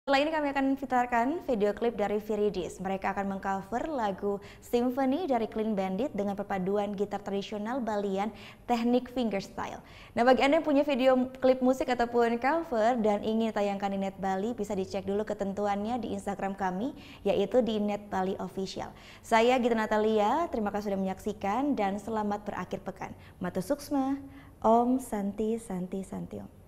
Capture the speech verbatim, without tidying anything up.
Setelah ini kami akan putarkan video klip dari Viridis. Mereka akan mengcover lagu Symphony dari Clean Bandit dengan perpaduan gitar tradisional Balian teknik fingerstyle. Nah, bagi Anda yang punya video klip musik ataupun cover dan ingin ditayangkan di Net Bali, bisa dicek dulu ketentuannya di Instagram kami, yaitu di Net Bali Official. Saya Gita Natalia, terima kasih sudah menyaksikan dan selamat berakhir pekan. Matur Suksma, Om Santi Santi Santi Om.